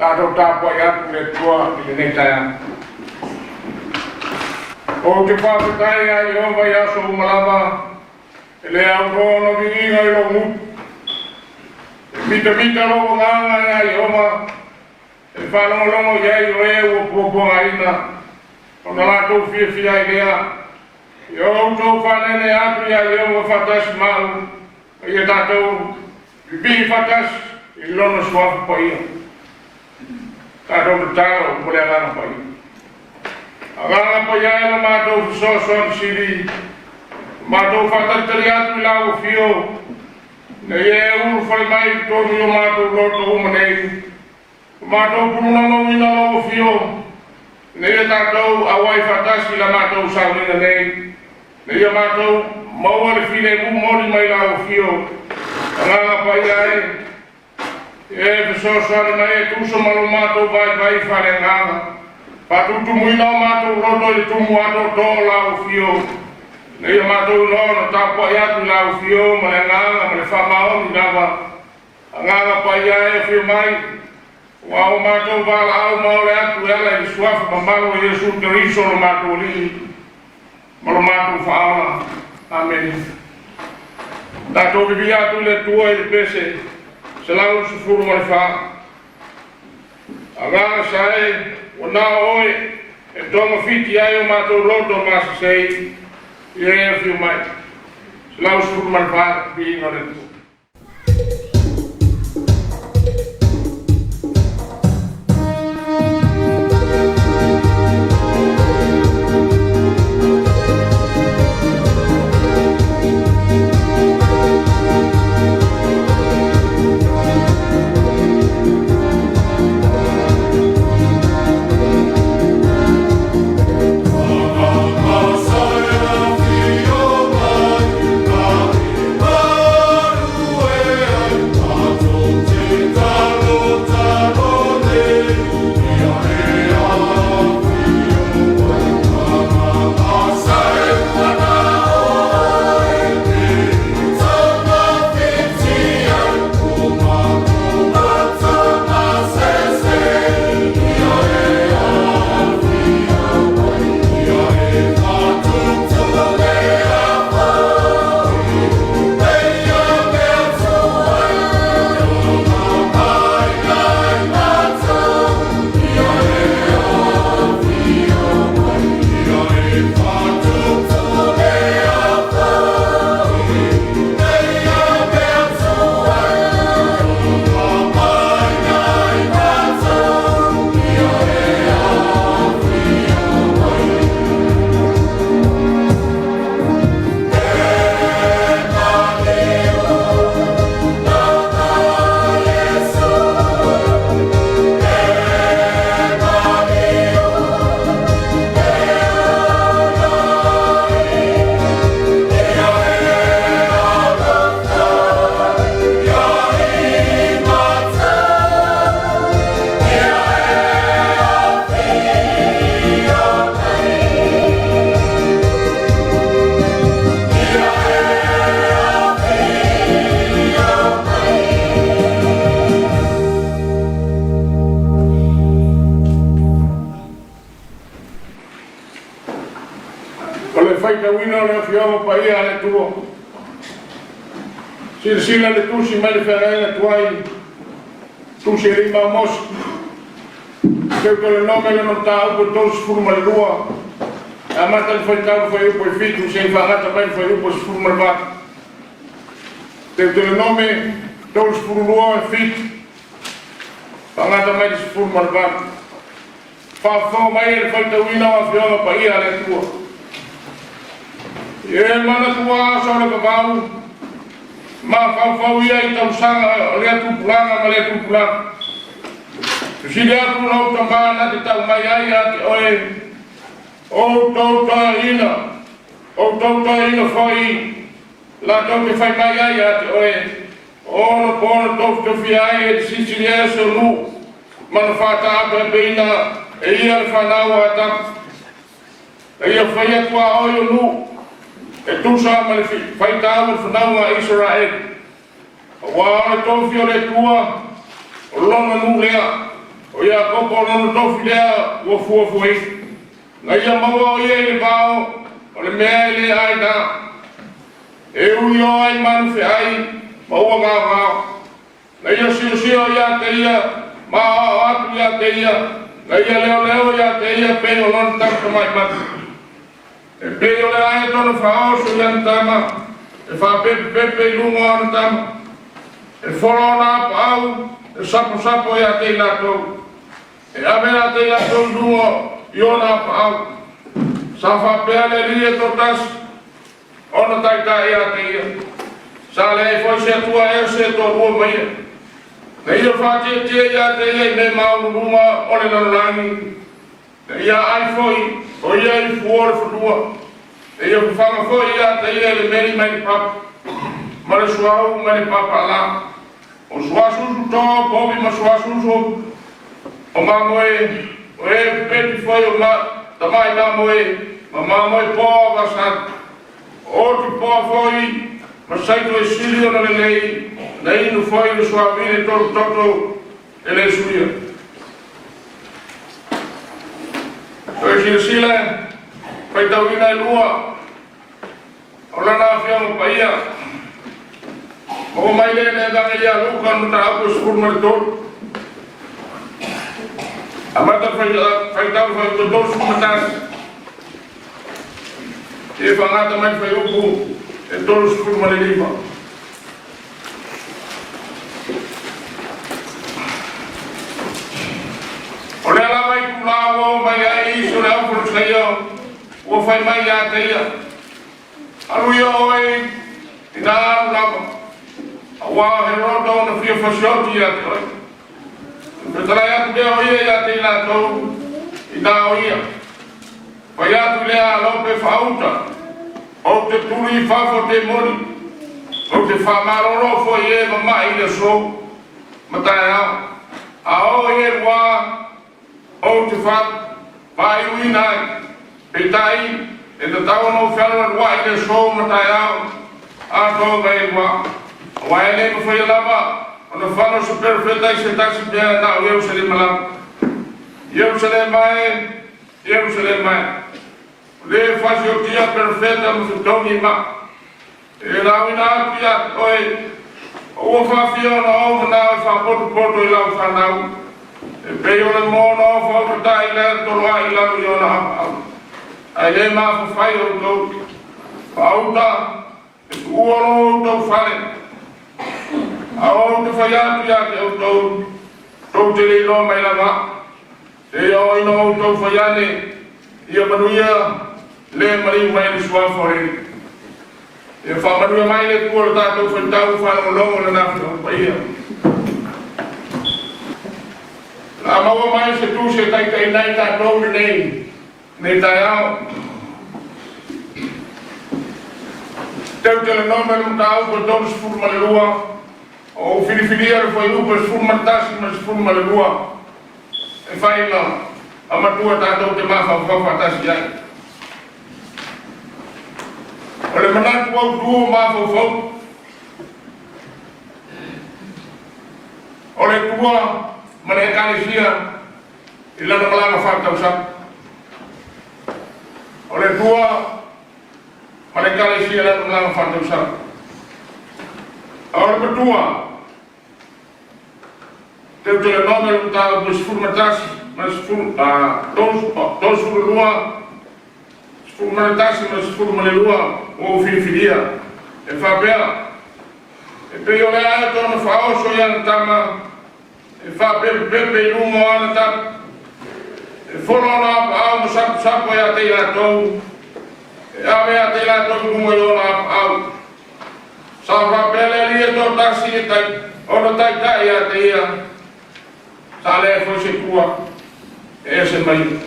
Tatou tapuai atu le Atua i lenei taeao. Ou te faafetai ia Ieova i aso uma lava, e le aunoa ona viiga i lou gutu. E mitamita lou agaga ia Ieova, e faalogologo i ai o e ua puapuagaina, ona latou fiafia ai lea. Ia outou faalele atu ia Ieova faatasi ma au, a ia tatou pipii faatasi i Lona suafa paia. Tatou tatalo mo le Agaga Paia. Agaga Paia e lo matou fesoasoani sili, matou faatalitali atu i lau afio, ina ia e ulufale mai i totonu i o matou loto uma nei, o matou pulunonoina lou afio, ina ia tatou auai faatasi i la matou sauniga nei. Ina ia matou maua le filemu moni mai lau afio, Agaga Paia e, e fesoasoani mai e tusa ma lo matou vaivai faaleagaga, faatutumuina o matou loto i le tumu atoatoa o lau afio, ina ia matou iloa ona tapuai atu i lau afio ma le agaga ma le faamaoni lava. Agaga Paia e, afio mai, ua o matou valaau ma ole atu e ala i le suafa mamalu o Iesu Keriso lo matou Alii ma lo matou Faaola. Amene. Tatou vivia atu i le Atua i le pese 114. Agaga Sa e, ua na o oe e togafiti ai o matou loto masesei, ia e afio mai. 114, viiga o le Atua. O le faitauina o le Afioga Paia a le Atua. Silasila le tusi mai le feagaiga tuai, tusi e lima o Mose. Teutolenome lona mataupu e 32, e amata le faitau le fuaiupu e 7 seia faagata mai le fuaiupu e 18. Teutolenome 32 e 7, faagata mai le 18. Faafofoga mai e le faitauina o Afioga Paia a le Atua. E manatua aso o le vavau, mafaufau ia i tausaga o lea tupulaga ma lea tupulaga. Fesili atu lou tama na te tau mai ai ia te oe, o outou toeaiina, outou toeaiina foi, latou te fai mai ai ia te oe, o ono po na tofitofia ai e le Silisili Ese o nuu, ma na faataapeapeina e ia le fanau a Atamu. Na ia fai atu a oe o nuu, e tusa ma le faitau o le fanauga a Isaraelu. Aua o le tofi o le Atua, o lona nuu lea, o Iakopo o lona tofi lea ua fuafuaina. Na ia maua o ia i le vao o le mea e le aina, e ui o ai manu feai ma ua gaogao. Na ia siosio ia te ia, ma aoao atu ia te ia, na ia leoleo ia te ia pei o lona tama tamai manu. E pei o le ae tona faaoso i ana tama, e faapepepepe i luga o ana tama. E fola ona apaau, e saposapo ia te i latou. E ave ia te i latou i luga i ona apaau. Sa faapea le Alii e toatasi, ona taitai ia te ia. Sa leai foi se Atua ese e toalua ma ia. Na ia faatietie ia te ia i mea maualuluga o le lalolagi, na ia ai foi o ia i fua o le fanua. E ia fafaga foi ia te ia le meli mai le papa, ma le suauu mai le papaalā. O suasusu to o povi ma suasusu o mamoe, o e pepeti foi o tamai mamoe, ma mamoe poa o Vasani. O oti poa foi ma saito e sili ona lelei, na inu foi le suavine tolu toto e le suia. Toe silasila faitauina e lua o lana Afioga Paia. Maua mai lea i le Evagelia a Luka mataupu e 13. Amata faitau le fuaiupu 31. E faagata mai le fuaiupu e 35. O lea lava itulā ua oo mai ai isi o le aufalesaio ua fai mai ia te ia, Alu ia oe ina alu lava, auā o Heroto ona fia fasioti ia te oe. Ona fetalai atu lea o ia ia te i latou ina o ia. Fai atu i lea alope faauta, Ou te tuli i fafo temoni, ou te faamalolo foi i e mama'i i le aso ma taeao, a oo i e wā ou te faaiuina ai. Peitai, e tatau ona ou fealualua'i i le aso ma taeao atoa ma e wā, auā e le mafaia lava ona fano se perofeta i se tasi mea na o Ierusalema lava. Ierusalema e, Ierusalema e! O le fasiotia perofeta ma fetogi ma e lauina atu ia te oe, o ua faafia ona ou manao e faapotopoto i lau fanau, e pei o le moa ona ofa utatai i le toloai i lalo i ona apaau, ae le mafafai outou. Faauta e tuua lo outou fale, a ou te fai atu ia te outou, tou te le iloa mai lava au. Seia oo ina outou fai ane, ia manuia le maliu mai le Suafa o le Alii. Ia faamanuia mai le Atua lo tatou faitau faalogologo i Lana Afioga Paia. O le a maua mai se tusi e taitaiina ai tatou i lenei taeao. Teutelenome le mataupu e 32, o ou filifilia le fuaiupu e 11 ma le 12. E fai ma matua tatou te mafaufau faatasi ai. O le manatu autū o mafaufau o le Atua ma le Ekalesia i lana malaga faatausaga. O le Atua ma le Ekalesia i lana malaga faatausaga. A o le matua Teutelenome le mataupu e 11 ma le 32, 11 ma le 12 ua ou filifilia, e faapea, E pei o le aeto ona faaoso i ana tama, e faapepepepe i luga o ana tapu, e folo ona apaau ma sapusapu ia te i latou, e ave ia te i latou i luga i ona apaau. Sa faapea le Alii e toatasi e tai, ona taitai ia te ia, sa leai foi se tua e ese mai ia.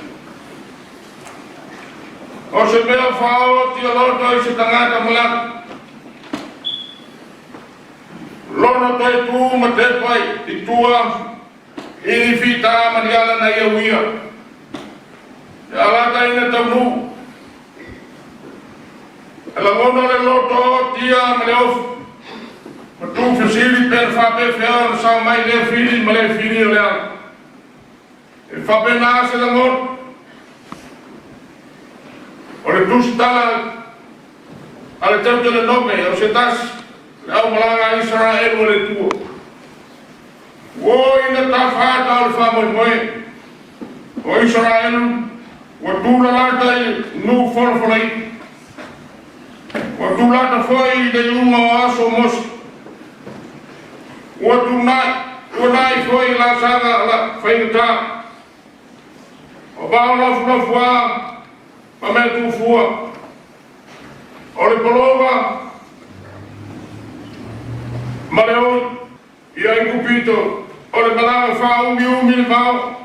O se mea faaoti o loto i se tagata malaki, lona toe tu ma tepa i tua i ni fita ma ni ala na ia uia, e alataina taunuu. E lagona le loto tia ma le ofu, ma tuufesili pe na faapefea ona sao mai lea fili ma lea fili o le ala. E faapena se lagona o le tusitala a le Teutelenome o se tasi le aumalaga a Isaraelu o le Atua. Ua ina tafaata o le faamoemoe o Isaraelu ua tulalata i nuu folafolaina. Ua tulata foi i le iuga o aso o Mose. Ua tuanai foi i laasaga la faigata. O vao lafulafuā ma mea tuufua. O le pologa ma le oi. I Aikupito, o le malaga faaumiumi le vao,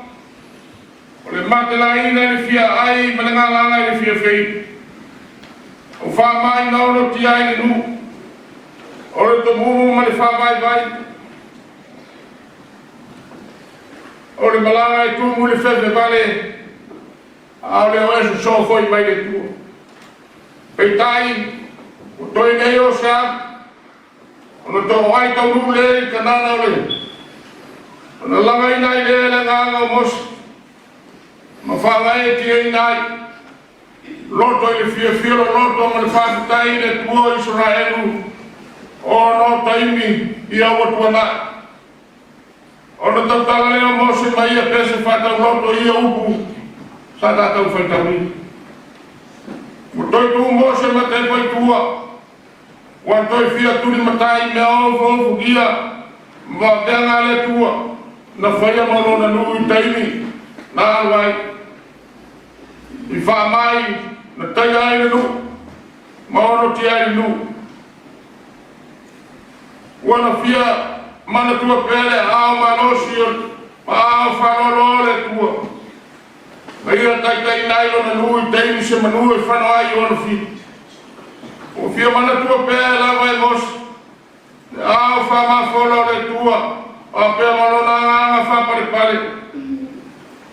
o le matelaina i le fia ai ma le galala i le fia feinu. O faamai na onotia ai le nuu, o le tomumu ma le faavaivai, o le malaga e tumu i le fefevale, a o le o e sosoo foi mai le tua. Peitai, ua toe nei o se alu, ona toai taunuu lea i Kanana o le ona lagaina ai lea e le agaga o Mose, ma faagaeetiaina ai loto i le fiafia loloto ma le faafetai i le Atua o Isaraelu ona o taimi ia ua tuanai. Ona tautala lea o Mose ma ia pese faatauloto i ia upu sa tatou faitauina. Ua toe tu Mose ma tepa i tua, ua toe fia tulimatai mea ofoofogia ma vaveaga a le Atua na faia ma lona nuu i taimi na alu ai. I faamai na taia ai le nuu ma onotia ai le nuu. Ua na fia manatua pea le aao malosi ma aao faaloaloa o le Atua. Na ia taitaiina ai lona nuu i taimi se manu e fano ai i ona fili. Ua fia manatua pea lava e Mose le aao faamafola o le Atua faapea ma lona agaga faapalepale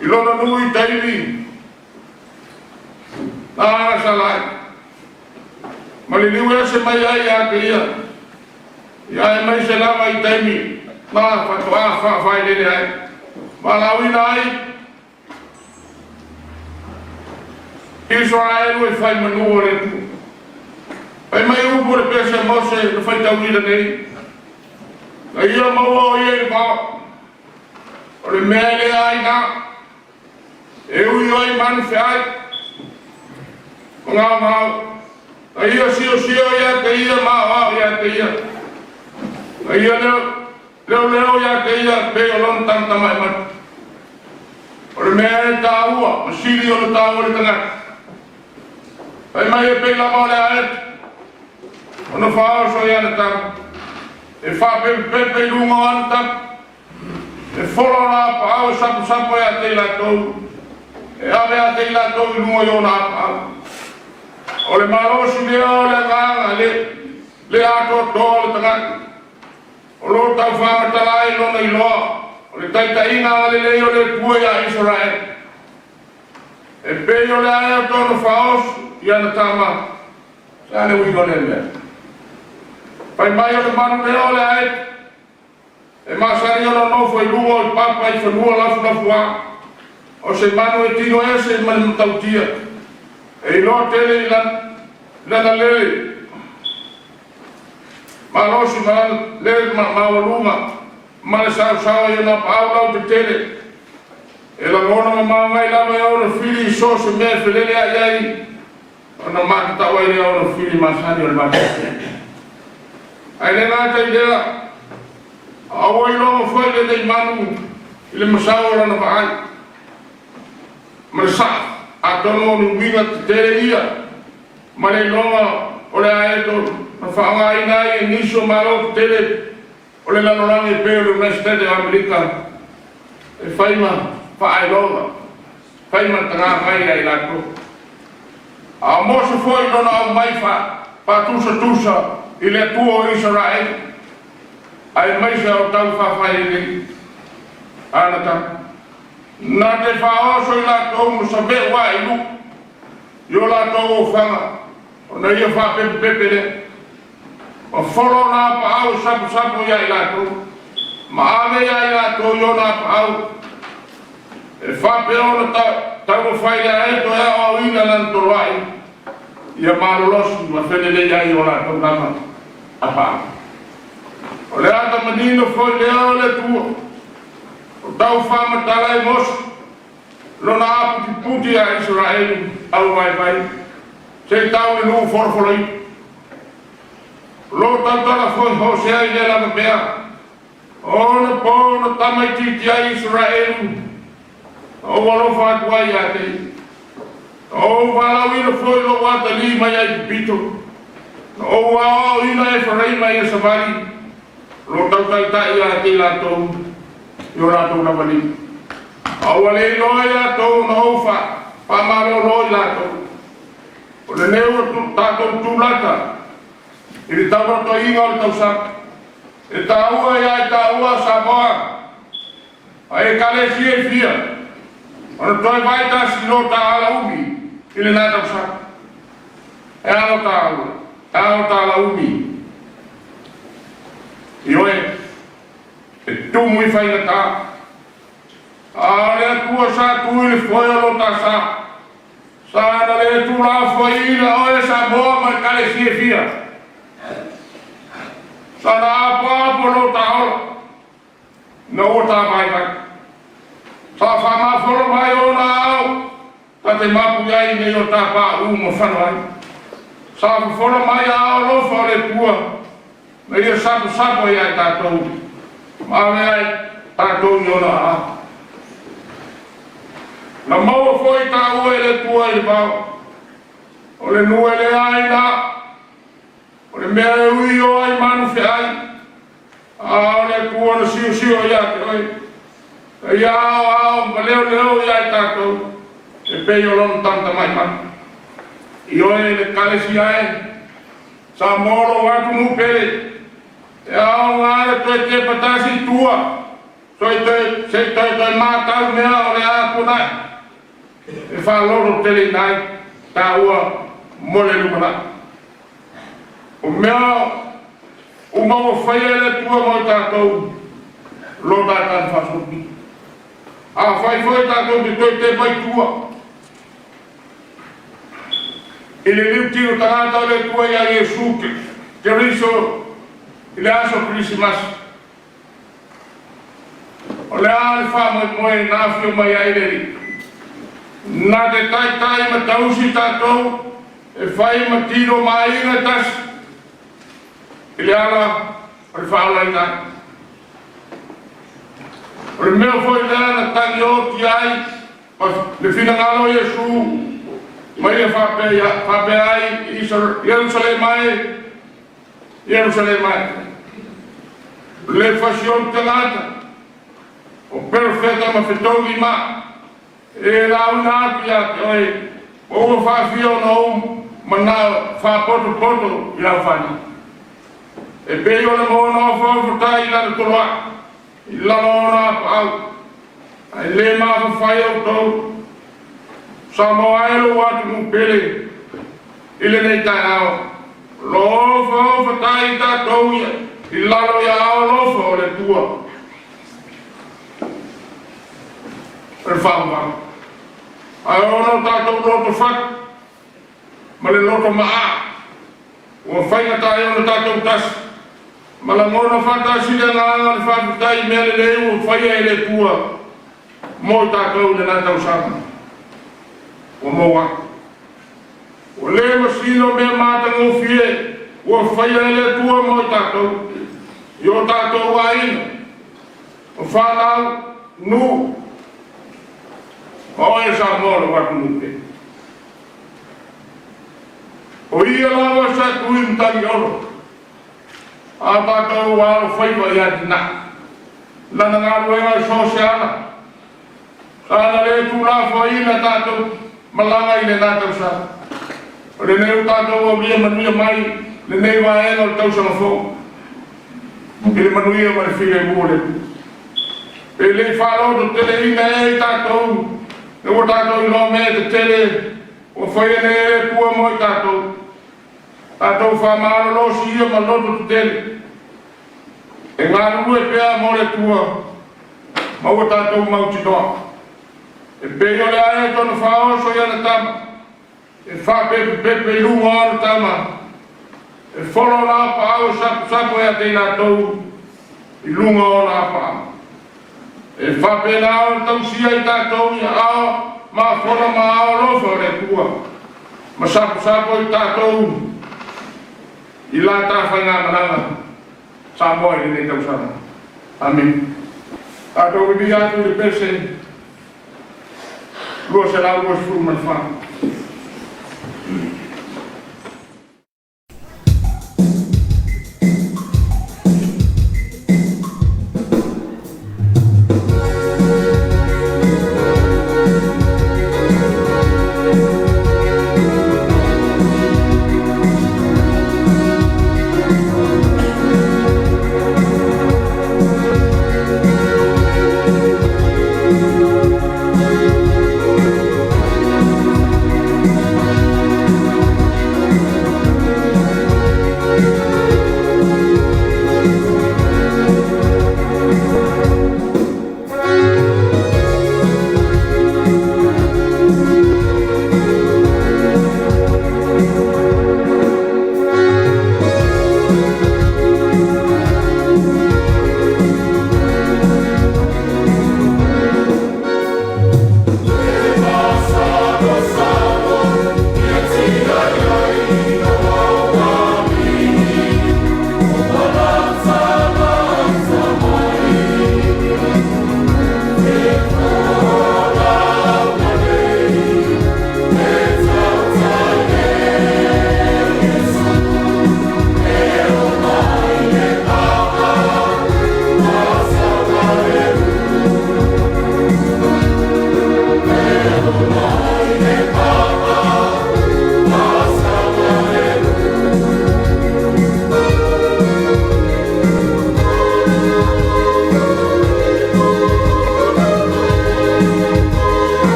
i lona nuu i taimi na agasala ai. Ma liliu ese mai ai ia te ia, ia aemaise lava i taimi na faatoa faafailele ai, valaauina ai Isaraelu e fai manu o le Atua. Fai mai upu o le pese a Mose na faitauina nei, na ia maua o ia i le vao, o le mea e le aina, e ui ai manu feai, ma gaogao. Na ia siosio ia te ia ma aoao ia te ia. Na ia leoleo ia te ia pei o lona tamatama'i mata. O le mea e taua, ma sili ona taua i le tagata. Fai mai e pei lava o le aeto, ona faaoso i ana tama, e faapepepepe i luga o ana tama, e fola ona apaau e saposapo ia te i latou, e ave ia te i latou i luga i ona apaau. O le malosi lea o le agaga le, le atoatoa o le tagata, o lo o tau faamatala ai lona iloa o le taitaiga agalelei o le Atua iā Isaraelu. E pei o le aeto ona faaoso i ana tama, se a le uiga o lea mea? Fai mai o le manu lea o le aeto, e masani ona nofo i luga o le papa i fanua lafulafuā. O se manu e tino ese ma le matautia, e iloa tele i lana lele malosi ma lana lele maualuga ma le saosaoa i ona apaau lautetele. E lagona mamao mai lava e ona fili i so o se mea e feleleai ai, ona matatau ai lea o ona fili masani o le matatau. Ae le gata i lea, a ua iloga foi lenei manu i le masao o lana vaai ma le saa, atonu o ni uiga tetele ia ma le iloga o le aeto na faaaogaina ai e nisi o Malo tetele o le lalolagi e pei o le United States o Amerika e fai ma faailoga, fai ma tagavai ia i latou. A o Mose foi lona aumai faatusatusa i le Atua o Isaraelu, aemaise o tau faafaileleina ana tama. Na te faaoso i latou ma save'u ae i luga i o latou ofaga, ona ia faapepepepe lea. Ma folo ona apaau e saposapo ia i latou, ma ave ia i latou i ona apaau, e faapea ona taumafai le aeto e aoaoina lana toloai, ia malolosi ma felelei ai o latou lava apaau. O le ata manino foi lea o le Atua, o tau faamatala e Mose lona aputiputi ia Isaraelu au vaivai, se i tau le nuu folafolaina. O lo o tautala foi Hosea i lea lava mea, ona po na tamaitiiti ai Isaraelu, na ou alofa atu ai ia te ia. Na ou valaauina foi lou atalii mai Aikupito, na ou aoaoina Eferaima ia savali, o lo o tautaitai ia te i latou i o latou lava lima. A ua le iloa i latou ona ou faamalolo i latou. O lenei ua tatou tulata i le tauatoaina o le tausaga. E taua ia i taua Samoa, a ekalesia e fia, ona toe vaitasi lo ta alauli i lena tausaga. E ao taua, e ao ta alauli. Ioe, e tumu i faigata. A o le Atua sa tu i le foe o lo ta sa, sa na le tuulafoaiina oe Samoa ma ekalesia e fia. Sa na apoapo lo ta ola, na ua ta vaivai. Sa faamafolo mai ona ao, ta te mapu i ai nei o ta pauu ma fano ai. Sa fofola mai aao alofa o le Atua, na ia saposapo ai ia i tatou, ma ave ai tatou i ona aao. Na maua foi taua e le Atua i le vao, o le nuu e le aina, o le mea e ui o ai manu feai, a o le Atua na siosio ia te oe. Na ia ao ao ma leo leo ia i tatou, e pei o lona tagatamai. Ioe le ekalesia e, Samoa lou atunuu pele, e aoga le toe tepa tasi i tua, se i toe toe matau mea o le a tuanai, e faalototeleina ai taua mo le lumanai. O mea uma ua faia e le Atua mo i tatou, lo tatou faasolopito. Afai foi tatou te toe tepa i tua, i le liutino tagata o le Atua ia Iesu Keriso i le aso Kerisimasi, o le a le faamoemoe na afio mai ai le Alii. Na te taitai ma tausi tatou e fai ma tino ma aiga e tasi i le ala o le faaolaina ai. O le mea foi lea na tagioti ai le finagalo o Iesu ma ia faapea ai, Ierusalema e, Ierusalema e, le fasioti tagata o perofeta ma fetogi ma e lauina atu ia te oe, ma ua faafia ona ou manao faapotopoto i lau fani. E pei o le moa na ofaofatai i lana toloai, i lalo o ona apaau, ae le mafafai outou. Samoa e lou atunuu pele, i lenei taeao, lo ofaofatai tatou i lalo i aao alofa o le Atua. O le faavavau. Ae ona o tatou loto fatu, ma le loto maa, ua faigata ai ona tatou tasi, ma lagona faatasi le agaga o le faafetai i mea lelei ua faia e le Atua mo i tatou i lena tausaga. Ua maua atu. Ua le masino mea matagofie ua faia e le Atua mo i tatou, i o tatou aiga, o fanau, nuu, ma oe Samoa lou atunuu pele. O ia lava sa tui matagi olo, a tatou alofaiva i atinae. Lana galuega i so o se ala, sa na le tuulafoaiina tatou malaga i lena tausaga. O lenei ua tatou aulia manuia mai lenei vaega o le tausaga fou, i le manuia ma le filemu o le Atua. Pe le i faalototeleina ea i tatou, le ua tatou iloa mea tetele ua faia nei e le Atua mo i tatou. Tatou faamalolosi ia ma loto tetele, e galulue pea mo le Atua, ma ua tatou mautinoa. E pei o le ae tona faaoso i ana tama, e faapepepepe i luga o ana tama, e folo ona apaau e saposapo ia te i latou i luga o ona apaau. E faapena ona tausia i tatou i aao mafola ma aao alofa o le Atua, ma saposapo i tatou i la tafaigamalaga Samoa i lenei tausaga. Amene. Tatou vivii atu i le pese 224.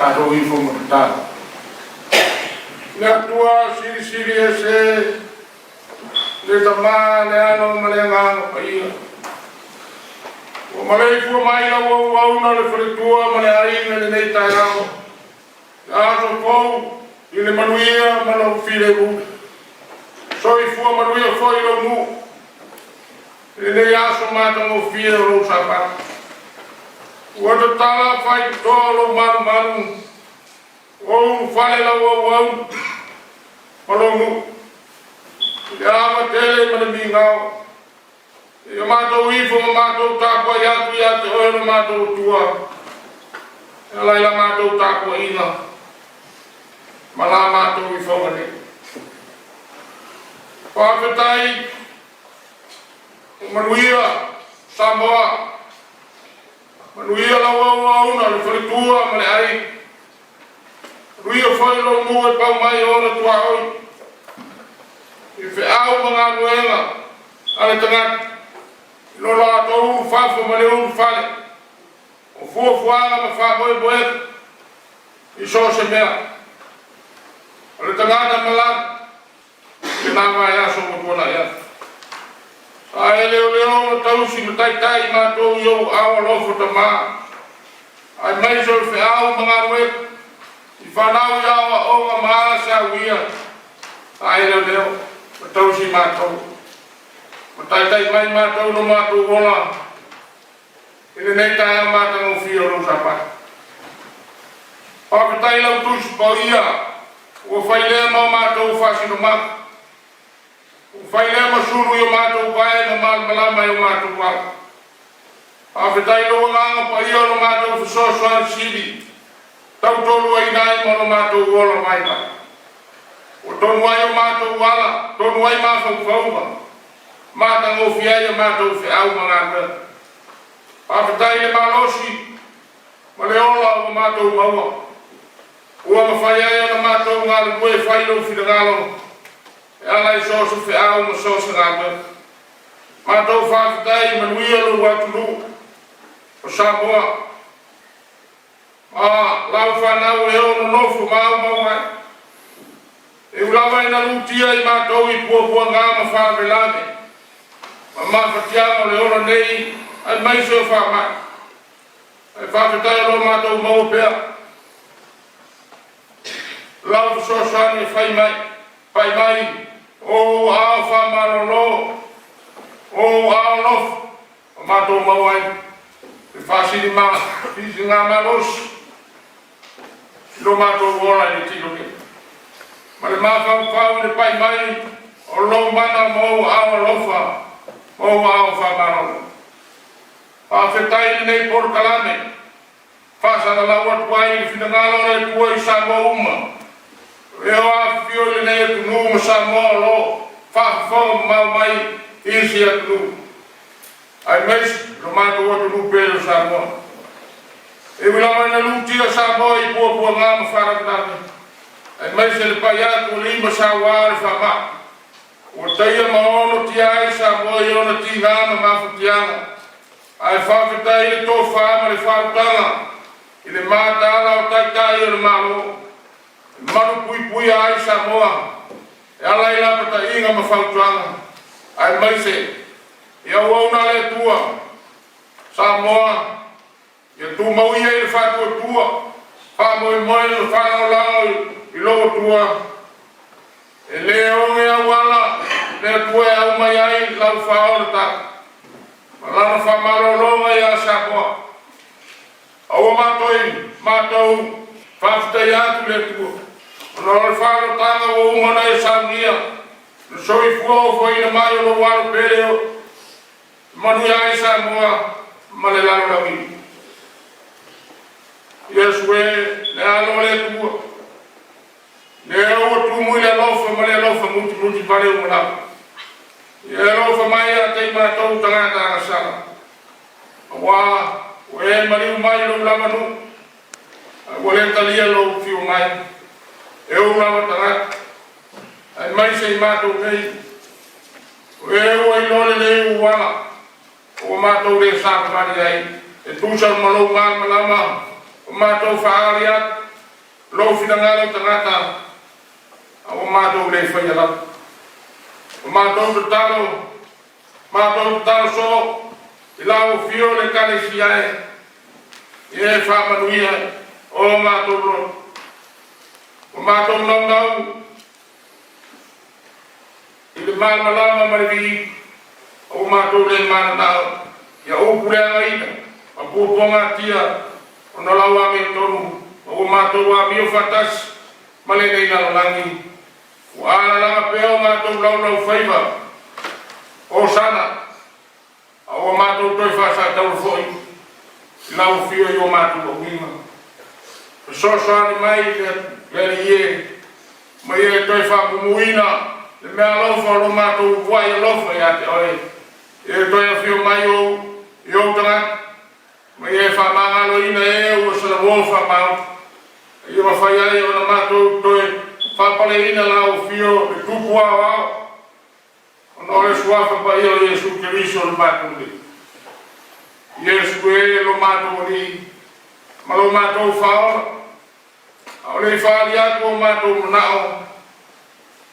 Tatou ifo ma tatalo. Le Atua Silisili Ese, le Tama, le Alo ma le Agaga Paia, ua maleifua mai lau auauna le faletua ma le aiga i lenei taeao, le aso fou i le manuia ma lou filemu. Soifua manuia foi lou nuu i lenei aso matagofie o lou Sapatu. Ua tatala faitotoa lou malumalu, ua ulufale lau auauna ma lou nuu i le ava tele ma le migao. Ia matou ifo ma matou tapuai atu ia te oe lo matou Atua, e ala i la matou tapuaiga ma la matou ifoga nei. Faafetai ua manuia Samoa, manuia lau auauna le faletua ma le aiga, manuia foi lou nuu e pau mai ona tuaoi i feau ma galuega a le tagata i lo latou ulufafo ma le ulufale o fuafuaga ma faamoemoega i so o se mea. O le tagata malaga i lena vaiaso ua tuanai atu. Sa e leoleo ma tausi ma taitai i matou i ou aao alofa Tama, aemaise o le feau ma galuega i fanau i aoaoga ma ala sauia. Sa e leoleo ma tausi i matou, ma taitai mai matou lo matou ola i lenei taeao matagofie o lou Sapati. Faafetai i lau Tusi Paia ua fai lea ma o matou faasinomaga, ua fai lea ma sulu i o matou vae ma malamalama i o matou ala. Faafetai i lou Agaga Paia o lo matou fesoasoani sili, tautoaluaina ai ma lo matou ola vaivai. Ua tonu ai o matou ala, tonu ai mafaufauga, matagofie ai a matou feau ma galuega. Faafetai i le malosi ma le ola ua matou maua, ua mafai ai ona matou galulue e fai lou finagalo e ala i so o se feau ma so o se galuega. Matou faafetai, manuia lou atunuu o Samoa, ma lau fanau e o nonofo ma aumau ai. E ui lava ina lutia i matou i puapuaga ma faalavelave ma mafatiaga o le ola nei aemaise o faamai, ae faafetai o lo matou maua pea lau fesoasoani e fai mai, pai mai o ou aao faamalolo, o ou aao alofa, ma matou maua ai le faasiligamalosi i lo matou ola i le tino nei, ma le mafaufau i le pai mai o lou mana ma ou aao alofa ma ou aao faamalolo. Faafetai i lenei polokalame, faasalalau atu ai le finagalo o le Atua i Samoa uma, e o afifio i lenei atunuu ma Samoa o lo o faafofoga mamao mai i isi atunuu, aemaise lo matou atunuu pele o Samoa. E ui lava ina lutia Samoa i puapuaga ma faalavelave, aemaise le pai atu o le 9 sauā o le faamai, ua taia ma ono tia ai Samoa i ona tiga ma mafatiaga, ae faafetai i le tofa ma le faautaga i le mataala o taitai o le Malo, e malupuipuia ai Samoa e ala i lapataiga ma fautuaga, aemaise i auauna a le Atua. Samoa ia tumau ia i le faatuatua, faamoemoe le faalagolago i lou Atua, e lē oge auala le Atua e aumai ai lau faaolataga ma lana faamalologa iā Samoa. Aua matou matou faafetaia atu le Atua ona o le faaalotaga ua uma ona e saunia le soifua ofoina mai o lou alo pele o manuia ai Samoa ma le lalolagi. Iesu e, le alo o le Atua, lea ua tumu i le alofa ma le alofa mutimuti vale uma lava, ia e alofa mai ia te i matou tagata agasala, auā ua e maliu mai lou lava nuu, ae ua le talia lou fiu mai e ou lava tagata, aemaise i matou nei, o e ua iloa lelei ou ala, ua matou le savavali ai e tusa ma lou malamalama, o matou faaali atu lou finagalo i tagata, a ua matou le faia lava. O matou tatalo, matou tatalo soo i lau afio le Ekalesia e, ia e faamanuia o matou loto. O matou naunau i le malamalama ma le viiga, ua matou le mananao ia upu leagaina ma puapuagatia ona lau amiotonu, ma ua matou amio faatasi ma lenei lalolagi ua alalaga pea o matou laulaufaiva Osana, a ua matou toe faasatauro foi i lau afio i o matou auiga. Fesoasoani mai le Alii e, ma ia e toe faamumuina le mea alofa o lo matou ua'i alofa ia te oe. Ia e toe afio mai ou i ou tagata, ma ia e faamagaloina e ua salauo faamaoni. Ia mafai ai ona matou toe faapaleina lau afio le tupu aoao, ona o le suafa paia o Iesu Keriso le matou Alii. Iesu e, lo matou Alii ma lo matou Faaola. A o le i faaalia atu o matou manao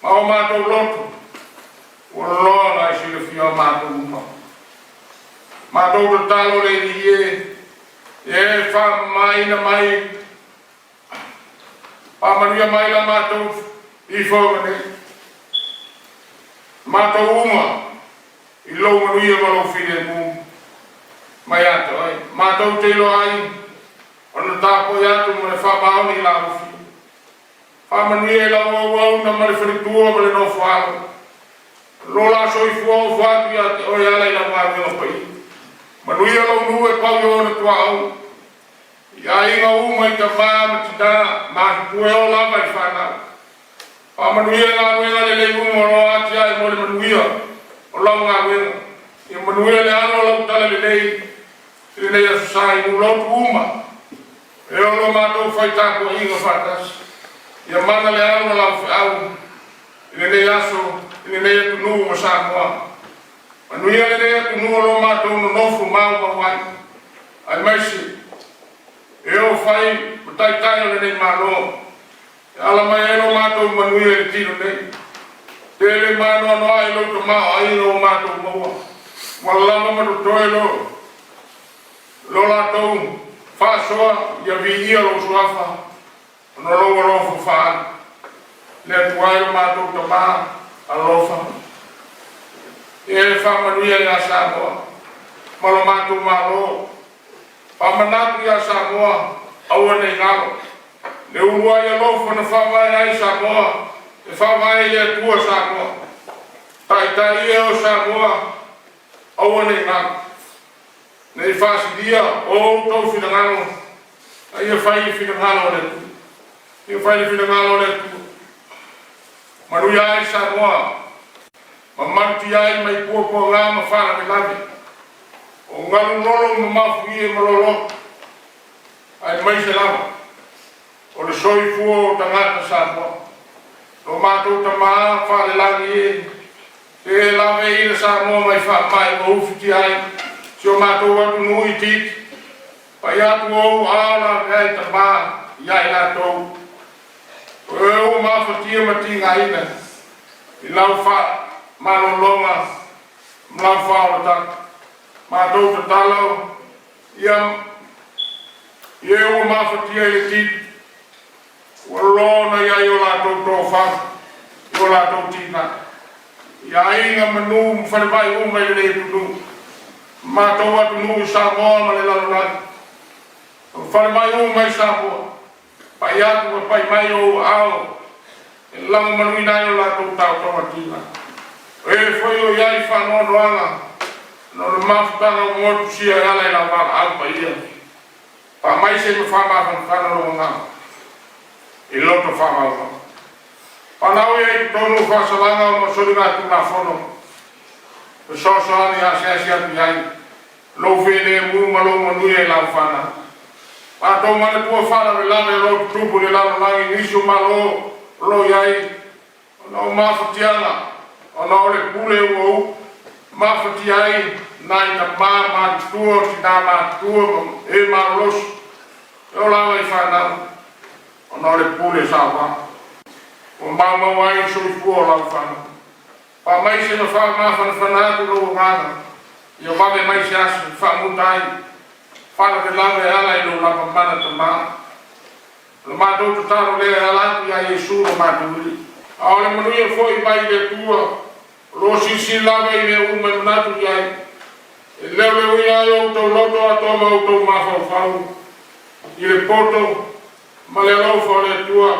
ma o matou loto, ua loa ona e silafia o matou uma. Matou tatalo le Alii e, ia e faamamaina mai, faamanuia mai la matou ifoga nei. Matou uma i lou manuia ma lou filemu mai ia te oe. Matou te iloa ai ona tapuai atu ma le faamaoni i lau afio. Faamanuia i lau auauna ma le faletua ma le nofoalo. Lo la soifua ofo atu ia te oe ala i lau galuega paia. Manuia lou nuu e pau i ona tuaau. I aiga uma i tamā ma tinā, matutua e oo lava i fanau. Faamanuia galuega lelei uma o lo atiae mo le manuia o lau galuega. Ia manuia le alo o lau tala lelei i lenei aso sa i lotu uma. E o lo matou fai tapuaiga faatasi. Ia mana le alo o lau feau i lenei aso, i lenei atunuu ma Samoa. Manuia lenei atunuu o lo matou nonofo maumau ai. Aemaise e o fai ma taitai o lenei Malo. E ala mai ai lo matou manuia i le tino nei. Tele maanoanoa i lou tamaoaiga o matou maua. Ua lava ma totoe lo latou faasoa ia viia lou suafa ona lou alofa faali. Le Atua e lo matou tamā alofa. E faamanuia ia Samoa ma lo matou Malo. Faamanatu ia Samoa, aua nei galo. Le uluai alofa na faavae ai Samoa, e faavae i le Atua Samoa. Taitai e o Samoa, aua nei galo. Nei faasilia o outou finagalo, a ia fai le finagalo o le Atua. Ia fai le finagalo o le Atua. Manuia ai Samoa, ma malutia ai mai puapuaga ma faalavelave. O galu lolo ma mafuie ma lolo, aemaise lava o le soifua o tagata Samoa. Lo matou tamā faalelagi e, te laveina Samoa mai faamai ua ufitia ai si o matou atunuu itiiti. Pai atu ou ao lavea ai tamā ia i latou. O e ua mafatia ma tigaina i lau faamalologa ma lau faaolataga. Matou tatalo ia ia ua mafatia i le tino, ua lona iai o latou tofaga i o latou tiga. Ia aiga manu ma falemai uma i lenei atunuu. Matou atunuu i Samoa ma le lalolagi. O falemai uma i Samoa. Pai atu ma pai mai ou ao e lagomaluina ai o latou taotoga tiga. O e foi o iai faanoanoaga no le mafutaga o motusia e ala i lau valaau paia. Faamaise ma faamafanafana lou agaga i loto faamaumau. Fanau ia i totonu o faasalaga o masoligatulafono. Fesoasoani asiasi atu i ai lou filemu ma lou manuia i lau fanau. Matou manatua faalavelave o lo tutupu i le lalolagi nisi o Malo o lo o i ai ona o mafatiaga ona o le pule ua u mafatia ai nai tamā matutua o tinā matutua ma e malolosi e o lava i fanau ona o le pule saoa. Ua maumau ai le soifua o lau fanau. Faamaise ma faamafanafana atu lou agaga, ia vave mai se aso e faamuta ai faalavelave e ala i lou lava mana tamā. O le matou tatalo lea e ala atu ia Iesu lo matou Alii. A o le manuia foi mai le Atua, o lo o silasila lava i mea uma e manatu i ai, e leoleoina ai outou loto atoa ma outou mafaufau i le poto ma le alofa o le Atua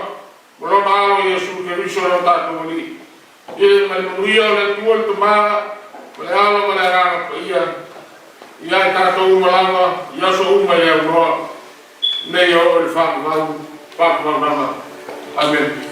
ma lona alo Iesu Keriso lo tatou Alii. I le ma le manuia o le Atua le Tamā ma le Alo ma le Agaga Paia, ia i tatou uma lava i aso uma e le aunoa, nei oo i le faavavau, faavavau lava. Amene.